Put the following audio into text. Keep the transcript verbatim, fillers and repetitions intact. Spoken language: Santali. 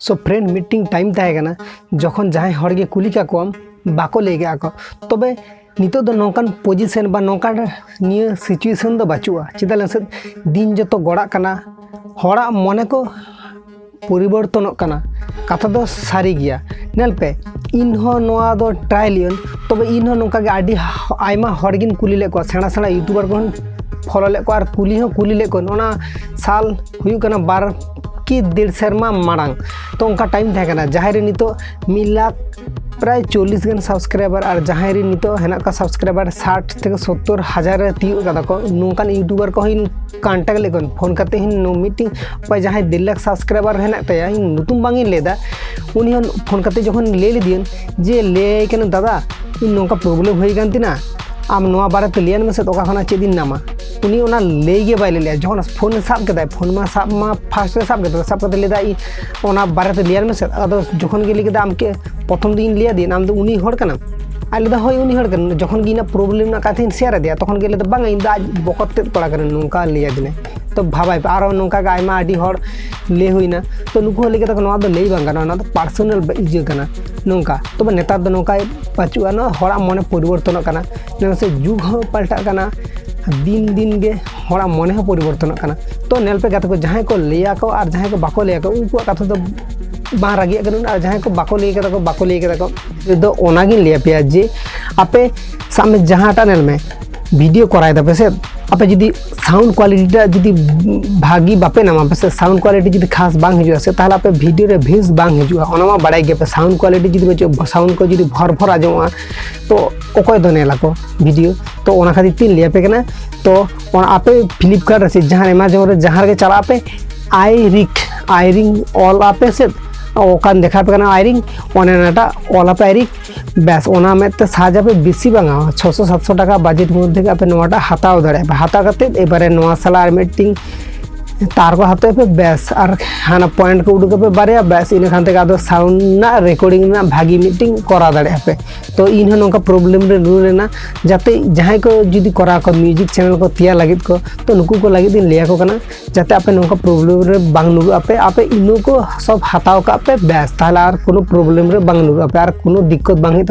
So friend, ᱢᱤᱫᱴᱤᱝ ᱴᱟᱭᱤᱢ ᱛᱟᱦᱮᱸ ᱠᱟᱱᱟ ᱡᱚᱠᱷᱚᱱ ᱡᱟᱦᱟᱸᱭ ᱦᱚᱲ ᱜᱮ ᱠᱩᱞᱤ ᱠᱟᱠᱚᱣᱟᱢ, ᱵᱟᱠᱚ ᱞᱟᱹᱭ ᱠᱟᱜᱼᱟ ᱠᱚ᱾ ᱛᱚᱵᱮ ᱱᱤᱛᱚᱜ ᱫᱚ ᱱᱚᱝᱠᱟᱱ ᱯᱚᱡᱤᱥᱚᱱ ᱵᱟ ᱱᱚᱝᱠᱟᱱ ᱱᱤᱭᱟᱹ ᱥᱤᱪᱩᱭᱮᱥᱚᱱ ᱫᱚ ᱵᱟᱹᱪᱩᱜᱼᱟ᱾ ᱪᱮᱫᱟᱜ ᱞᱟᱹᱭ ᱢᱮᱥᱮ, ᱫᱤᱱ ᱡᱚᱛᱚ ᱜᱚᱲᱟᱜ ᱠᱟᱱᱟ, ᱦᱚᱲᱟᱜ ᱢᱚᱱᱮ ᱠᱚ ᱯᱚᱨᱤᱵᱚᱨᱛᱚᱱᱚᱜ ᱠᱟᱱᱟ᱾ ᱠᱟᱛᱷᱟ ᱫᱚ ᱥᱟᱹᱨᱤ ᱜᱮᱭᱟ᱾ ᱧᱮᱞ ᱯᱮ, ᱤᱧ ᱦᱚᱸ ᱱᱚᱣᱟ ᱫᱚ ᱴᱨᱟᱭ ᱞᱮᱭᱟᱹᱧ, ᱛᱚᱵᱮ ᱤᱧ ᱦᱚᱸ ᱱᱚᱝᱠᱟ ᱜᱮ ᱟᱹᱰᱤ ᱦᱟ-, ᱟᱭᱢᱟ ᱦᱚᱲ ᱜᱤᱧ ᱠᱩᱞᱤ ᱞᱮᱫ ᱠᱚᱣᱟ, ᱥᱮᱬᱟ ᱥᱮᱬᱟ ᱤᱭᱩᱴᱩᱵᱟᱨ ᱠᱚᱦᱚᱸᱧ ᱯᱷᱚᱞᱳ ᱞᱮᱫ ᱠᱚᱣᱟ ᱟᱨ ᱠᱩᱞᱤ ᱦᱚᱸ ᱠᱩᱞᱤ ᱞᱮᱫ ᱠᱚᱣᱟ᱾ ᱚᱱᱟ ᱥᱟᱞ ᱦᱩᱭᱩᱜ ᱠᱟᱱᱟ ᱵᱟᱨ ᱠᱤ ᱫᱮᱲ ᱥᱮᱨᱢᱟ ᱢᱟᱲᱟᱝ᱾ ᱛᱚ ᱚᱱᱠᱟ ᱴᱟᱭᱤᱢ ᱛᱟᱦᱮᱸ ᱠᱟᱱᱟ, ᱡᱟᱦᱟᱸᱭ ᱨᱮ ᱱᱤᱛᱚᱜ ᱢᱤᱫ ᱞᱟᱠᱷ ᱯᱨᱟᱭ ᱪᱚᱞᱞᱤᱥ ᱜᱟᱱ ᱥᱟᱵᱥᱠᱨᱟᱭᱵᱟᱨ ᱟᱨ ᱡᱟᱦᱟᱸᱭ ᱨᱮ ᱱᱤᱛᱚᱜ ᱦᱮᱱᱟᱜ ᱠᱚᱣᱟ ᱥᱟᱵᱥᱠᱨᱟᱭᱵᱟᱨ ᱥᱟᱴ ᱛᱷᱮᱠᱮ ᱥᱳᱛᱛᱳᱨ ᱦᱟᱡᱟᱨ ᱨᱮ ᱛᱤᱭᱳᱜ ᱠᱟᱫᱟ ᱠᱚ, ᱱᱚᱝᱠᱟᱱ ᱤᱭᱩᱴᱩᱵᱟᱨ ᱠᱚᱦᱚᱸᱧ ᱠᱚᱱᱴᱟᱠᱴ ᱞᱮᱫ ᱠᱚᱣᱟ᱾ ᱯᱷᱳᱱ ᱠᱟᱛᱮ ᱦᱚᱸ ᱱᱩ-, ᱢᱤᱫᱴᱤᱝ ᱚᱠᱚᱭ ᱡᱟᱦᱟᱸᱭ ᱰᱮᱲ ᱞᱟᱠᱷ ᱥᱟᱵᱥᱠᱨᱟᱭᱵᱟᱨ ᱦᱮᱱᱟᱜ ᱛᱟᱭᱟ, ᱤᱧ ᱧᱩᱛᱩᱢ ᱵᱟᱝ ᱤᱧ ᱞᱟᱹᱭᱫᱟ, ᱩᱱᱤ ᱦᱚᱸ ᱯᱷᱳᱱ ᱠᱟᱛᱮ ᱡᱚᱠᱷᱚᱱ ᱞᱟᱹᱭ ᱞᱮᱫᱮᱭᱟᱹᱧ ᱡᱮ, ᱞᱟᱹᱭ ᱟᱭ ᱠᱟᱱᱟ, "ᱫᱟᱫᱟ, ᱤᱧ ᱱᱚᱝᱠᱟ ᱯᱨᱚᱵᱞᱮᱢ ᱦᱩᱭ ᱠᱟᱱ ᱛᱤᱧᱟ, ᱟᱢ ᱱᱚᱣᱟ ᱵᱟᱨᱮᱛᱮ ᱞᱟᱹᱭᱟᱹᱧ ᱢᱮᱥᱮ, ᱚᱠᱟ ᱠᱷᱚᱱᱟᱜ ᱪᱮᱫ ᱤᱧ ᱧᱟᱢᱟ?" ᱩᱱᱤ ᱚᱱᱟ ᱞᱟᱹᱭ ᱜᱮ ᱵᱟᱭ ᱞᱟᱹᱭ ᱞᱮᱜᱼᱟ᱾ ᱡᱚᱠᱷᱚᱱ ᱯᱷᱳᱱ ᱮ ᱥᱟᱵ ᱠᱮᱫᱟᱭ, ᱯᱷᱳᱱ ᱢᱟ ᱥᱟᱵ ᱢᱟ ᱯᱷᱟᱥᱴ ᱨᱮ ᱥᱟᱵ ᱠᱮᱫᱟ, ᱥᱟᱵ ᱠᱟᱛᱮ ᱞᱟᱹᱭ ᱫᱟ, "ᱤᱧ ᱚᱱᱟ ᱵᱟᱨᱮᱛᱮ ᱞᱟᱹᱭᱟᱹᱧ ᱢᱮᱥᱮ᱾" ᱟᱫᱚ ᱡᱚᱠᱷᱚᱱ ᱜᱮ ᱞᱟᱹᱭ ᱠᱮᱫᱟ, "ᱟᱢ ᱠᱤ ᱯᱨᱚᱛᱷᱚᱢ ᱫᱤᱱ ᱞᱟᱹᱭ ᱟᱫᱮᱭᱟ, ᱟᱢ ᱫᱚ ᱩᱱᱤ ᱦᱚᱲ ᱠᱟᱱᱟᱢ?" ᱟᱨ ᱞᱟᱹᱭ ᱫᱟ, "ᱦᱳᱭ, ᱩᱱᱤ ᱦᱚᱲ ᱠᱟᱱᱟᱧ᱾" ᱡᱚᱠᱷᱚᱱ ᱜᱮ ᱤᱧᱟᱹᱜ ᱯᱨᱚᱵᱞᱮᱢ ᱨᱮᱱᱟᱜ ᱠᱟᱛᱷᱟᱧ ᱥᱮᱭᱟᱨ ᱟᱫᱮᱭᱟ, ᱛᱚᱠᱷᱚᱱ ᱜᱮ ᱞᱟᱹᱭ ᱫᱟ, "ᱵᱟᱝᱟ, ᱤᱧ ᱫᱚ ᱟᱡ ᱵᱚᱠᱚᱛ ᱛᱮᱫ ᱠᱚᱲᱟ ᱠᱟᱱᱟᱭ, ᱱᱚᱝᱠᱟ ᱞᱟᱹᱭ ᱟᱹᱫᱤᱧᱟᱭ᱾" ᱛᱚ ᱵᱷᱟᱵᱟᱭ ᱯᱮ, ᱟᱨᱚ ᱱᱚᱝᱠᱟ ᱜᱮ ᱟᱭᱢᱟ ᱟᱹᱰᱤ ᱦᱚᱲ ᱞᱟᱹᱭ ᱦᱩᱭᱱᱟ᱾ ᱛᱚ ᱱᱩᱠᱩ ᱦᱚᱸ ᱞᱟᱹᱭ ᱠᱮᱫᱟ ᱠᱚ, "ᱱᱚᱣᱟ ᱫᱚ ᱞᱟᱹᱭ ᱵᱟᱝ ᱜᱟᱱᱚᱜᱼᱟ, ᱱᱚᱣᱟ ᱫᱚ ᱯᱟᱨᱥᱚᱱᱟᱞ ᱤᱭᱟᱹ ᱠᱟᱱᱟ", ᱱᱚᱝᱠᱟ᱾ ᱛᱚᱵᱮ ᱱᱮᱛᱟᱨ ᱫᱚ ᱱᱚᱝᱠᱟ ᱵᱟᱹᱪᱩᱜᱼᱟ, ᱱᱚᱣᱟ ᱦᱚᱲᱟᱜ ᱢᱚᱱᱮ ᱯᱚᱨᱤᱵᱚᱨᱛᱚᱱᱚᱜ ᱠᱟᱱᱟ᱾ ᱧᱮᱞ ᱢᱮᱥᱮ, ᱡᱩᱜᱽ ᱦᱚᱸ ᱯᱟᱞᱴᱟᱜ ᱠᱟᱱᱟ, ᱫᱤᱱ ᱫᱤᱱ ᱜᱮ ᱦᱚᱲᱟᱜ ᱢᱚᱱᱮ ᱦᱚᱸ ᱯᱚᱨᱤᱵᱚᱨᱛᱚᱱᱚᱜ ᱠᱟᱱᱟ᱾ ᱛᱚ ᱧᱮᱞ ᱯᱮ ᱜᱟᱛᱮ ᱠᱚ, ᱡᱟᱦᱟᱸᱭ ᱠᱚ ᱞᱟᱹᱭᱟ ᱠᱚ ᱟᱨ ᱡᱟᱦᱟᱸᱭ ᱠᱚ ᱵᱟᱠᱚ ᱞᱟᱹᱭᱟ ᱠᱚ, ᱩᱱᱠᱩᱣᱟᱜ ᱠᱟᱛᱷᱟ ᱫᱚ ᱵᱟᱝ ᱨᱟᱹᱜᱤᱭᱟᱜ ᱠᱟᱱᱟ, ᱟᱨ ᱡᱟᱦᱟᱸᱭ ᱠᱚ ᱵᱟᱠᱚ ᱞᱟᱹᱭ ᱠᱟᱫᱟ ᱠᱚ, ᱵᱟᱠᱚ ᱞᱟᱹᱭ ᱠᱟᱫᱟ ᱠᱚ᱾ ᱛᱮᱫᱚ ᱚᱱᱟᱜᱤᱧ ᱞᱟᱹᱭ ᱟᱯᱮᱭᱟ ᱡᱮ ᱟᱯᱮ ᱥᱟᱵ ᱢᱮ ᱡᱟᱦᱟᱸᱴᱟᱜ ᱧᱮᱞ ᱢᱮ ᱵᱷᱤᱰᱤᱭᱳ ᱠᱚᱨᱟᱣ ᱫᱟᱯᱮ ᱥᱮ, ᱟᱯᱮ ᱡᱩᱫᱤ ᱥᱟᱣᱩᱱᱰ ᱠᱳᱣᱟᱞᱤᱴᱤ ᱴᱟᱜ ᱡᱩᱫᱤ ᱵᱷᱟᱹᱜᱤ ᱵᱟᱯᱮ ᱧᱟᱢᱟ ᱯᱮ ᱥᱮ, ᱥᱟᱣᱩᱱᱰ ᱠᱳᱣᱟᱞᱤᱴᱤ ᱡᱩᱫᱤ ᱠᱷᱟᱥ ᱵᱟᱝ ᱦᱤᱡᱩᱜᱼᱟ ᱥᱮ, ᱛᱟᱦᱚᱞᱮ ᱟᱯᱮ ᱵᱷᱤᱰᱤᱭᱳ ᱨᱮ ᱵᱷᱤᱭᱩᱡᱽ ᱵᱟᱝ ᱦᱤᱡᱩᱜᱼᱟ᱾ ᱚᱱᱟ ᱢᱟ ᱵᱟᱲᱟᱭ ᱜᱮᱭᱟᱯᱮ, ᱥᱟᱣᱩᱱᱰ ᱠᱳᱣᱟᱞᱤᱴᱤ ᱡᱩᱫᱤ ᱵᱟᱹᱪᱩᱜᱼᱟ, ᱥᱟᱣᱩᱱᱰ ᱠᱚ ᱡᱩᱫᱤ ᱵᱷᱚᱨ ᱵᱷᱚᱨ ᱟᱸᱡᱚᱢᱚᱜᱼᱟ, ᱛᱚ ᱚᱠᱚᱭ ᱫᱚ ᱧᱮᱞᱟᱠᱚ ᱵᱷᱤᱰᱤᱭᱳ? ᱛᱚ ᱚᱱᱟ ᱠᱷᱟᱹᱛᱤᱨ ᱛᱤᱧ ᱞᱟᱹᱭ ᱟᱯᱮ ᱠᱟᱱᱟ᱾ ᱛᱚ ᱚᱱᱟ ᱟᱯᱮ ᱯᱷᱤᱞᱤᱯᱠᱟᱨᱴ ᱨᱮ ᱥᱮ ᱡᱟᱦᱟᱸ ᱮᱢᱟᱡᱚᱱ ᱨᱮ ᱡᱟᱦᱟᱸ ᱨᱮᱜᱮ ᱪᱟᱞᱟᱜ ᱟᱯᱮ, ᱟᱭ ᱨᱤᱠ, ᱟᱭ ᱨᱤᱝ ᱚᱞ ᱟᱯᱮ ᱥᱮ, ᱚᱠᱟᱧ ᱫᱮᱠᱷᱟᱣ ᱟᱯᱮ ᱠᱟᱱᱟ ᱟᱭ ᱨᱤᱝ, ᱚᱱᱮ ᱚᱱᱟᱴᱟᱜ ᱚᱞ ᱟᱯᱮ ᱟᱭ ᱨᱤᱝ᱾ ᱵᱮᱥ, ᱚᱱᱟ ᱢᱮᱫ ᱛᱮ ᱥᱟᱨᱪ ᱟᱯᱮ, ᱵᱮᱥᱤ ᱵᱟᱝᱟ, ᱪᱷᱚᱥᱚ ᱥᱟᱛᱥᱚ ᱴᱟᱠᱟ ᱵᱟᱡᱮᱴ ᱢᱚᱫᱽᱫᱷᱮ ᱜᱮ ᱟᱯᱮ ᱱᱚᱣᱟᱴᱟᱜ ᱦᱟᱛᱟᱣ ᱫᱟᱲᱮᱭᱟᱜᱼᱟ ᱯᱮ᱾ ᱦᱟᱛᱟᱣ ᱠᱟᱛᱮᱫ ᱮᱵᱟᱨᱮ ᱱᱚᱣᱟ ᱥᱟᱞᱟᱜ ᱟᱨ ᱢᱤᱫᱴᱤᱝ ᱛᱟᱨ ᱠᱚ ᱦᱟᱛᱟᱣ ᱯᱮ ᱵᱮᱥ, ᱟᱨ ᱦᱟᱱᱟ ᱯᱚᱭᱮᱱᱴ ᱠᱚ ᱩᱰᱩᱠ ᱟᱯᱮ ᱵᱟᱨᱭᱟ, ᱵᱮᱥ, ᱤᱱᱟᱹ ᱠᱷᱟᱱ ᱛᱮᱜᱮ ᱟᱫᱚ ᱥᱟᱣᱩᱱᱰ ᱨᱮᱱᱟᱜ ᱨᱮᱠᱚᱨᱰᱤᱝ ᱨᱮᱱᱟᱜ ᱵᱷᱟᱹᱜᱤ ᱢᱤᱫᱴᱤᱝ ᱠᱚᱨᱟᱣ ᱫᱟᱲᱮᱭᱟᱜᱼᱟ ᱯᱮ᱾ ᱛᱚ ᱤᱧ ᱦᱚᱸ ᱱᱚᱝᱠᱟ ᱯᱨᱚᱵᱞᱮᱢ ᱨᱮ ᱧᱩᱨ ᱞᱮᱱᱟ, ᱡᱟᱛᱮ ᱡᱟᱦᱟᱸᱭ ᱠᱚ ᱡᱩᱫᱤ ᱠᱚᱨᱟᱣ ᱠᱚ, ᱢᱤᱭᱩᱡᱤᱠ ᱪᱮᱱᱮᱞ ᱠᱚ ᱛᱮᱭᱟᱨ ᱞᱟᱹᱜᱤᱫ ᱠᱚ, ᱛᱚ ᱱᱩᱠᱩ ᱠᱚ ᱞᱟᱹᱜᱤᱫ ᱤᱧ ᱞᱟᱹᱭ ᱟᱠᱚ ᱠᱟᱱᱟ, ᱡᱟᱛᱮ ᱟᱯᱮ ᱱᱚᱝᱠᱟ ᱯᱨᱚᱵᱞᱮᱢ ᱨᱮ ᱵᱟᱝ ᱧᱩᱨᱩᱜ ᱟᱯᱮ, ᱟᱯᱮ ᱤᱱᱟᱹ ᱠᱚ ᱥᱚᱵ ᱦᱟᱛᱟᱣ ᱠᱟᱜ ᱯᱮ, ᱵᱮᱥ, ᱛᱟᱦᱚᱞᱮ ᱟᱨ ᱠᱳᱱᱳ ᱯᱨᱚᱵᱞᱮᱢ ᱨᱮ ᱵᱟᱝ ᱧᱩᱨᱩᱜ ᱟᱯᱮ, ᱟᱨ ᱠᱳᱱᱳ ᱫᱤᱠᱠᱚᱛ ᱵᱟᱝ ᱦᱩᱭᱩᱜ